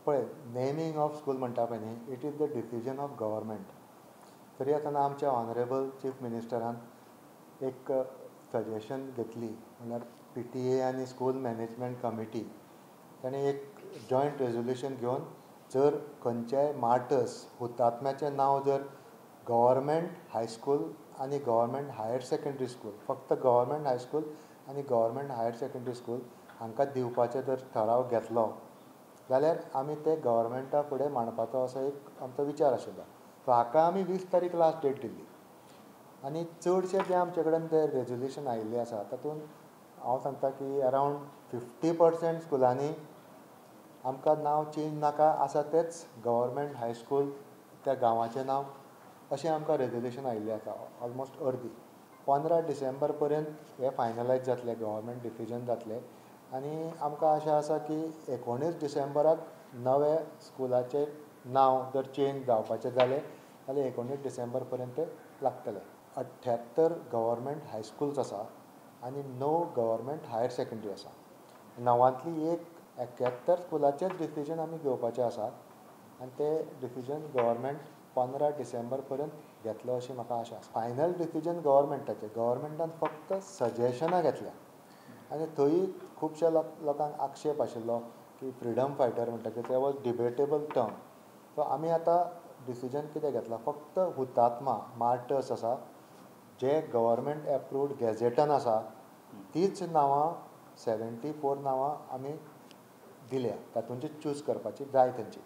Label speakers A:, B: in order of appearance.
A: पळय, naming of school म्हणटा पळय न्ही, it is the decision of government. तरी आसतना आमच्या ऑनरेबल चीफ मिनिस्टरान एक सजेशन घेतली, म्हणल्यार PTA आनी स्कूल मॅनेजमेंट कमिटी ताणें एक जॉयंट रेजोल्युशन घेवन जर खंयच्याय मार्टर्स हुतात्म्याचें नांव जर गव्हर्मेंट हायस्कूल आनी गव्हर्मेंट हायर सेकेंडरी स्कूल, फक्त गव्हर्मेंट हायस्कूल आनी गव्हर्मेंट हायर सेकेंडरी स्कूल हांकां दिवपाचें जर ठराव घेतलो जाल्यार आमी ते गव्हर्मेंटा फुडें मांडपाचो असो एक आमचो विचार आशिल्लो. सो हाका आमी 20 तारीख लास्ट डेट दिल्ली आनी चडशे जे आमचे कडेन ते रेजोल्युशन आयिल्ले आसा तातूंत हांव सांगता की अरावंड 50% स्कुलांनी आमकां नांव चेंज नाका आसा तेच गव्हर्मेंट हायस्कूल त्या गांवाचें नांव अशें आमकां रेजोल्युशन आयिल्लें आसा. ऑलमोस्ट अर्दी 15 डिसेंबर पर्यंत हें फायनलायज जातलें, गव्हर्मेंट डिसिजन जातलें आनी आमकां आशा आसा की 19 डिसेंबराक नवे स्कुलाचें नांव जर चेंज जावपाचें जालें जाल्यार 19 डिसेंबर पर्यंत तें लागतलें. 78 गव्हर्मेंट हायस्कुल्स आसा आनी 9 गव्हर्मेंट हायर सेकेंडरी आसा. 9वांतली एक 71 स्कुलाचेंच डिसिजन आमी घेवपाचें आसा आनी तें डिसिजन गव्हर्मेंट 15 डिसेंबर पर्यंत घेतलो अशी म्हाका आशा आसा. फायनल डिसिजन गव्हर्मेंटाचें, गव्हर्मेंटान फक्त सजेशनां घेतल्या आनी थंय खुबश्या लोकांक आक्षेप आशिल्लो की फ्रिडम फायटर म्हणटकीर ते वॉज डिबेटेबल टर्म. सो आमी आतां डिसिजन कितें घेतलां, फक्त हुतात्मा मार्टर्स आसा जे गव्हर्मेंट एप्रूव्ड गॅझेटान आसा तीच नांवां 74 नांवां आमी दिल्या, तातूंत चूज करपाची जाय तेंची.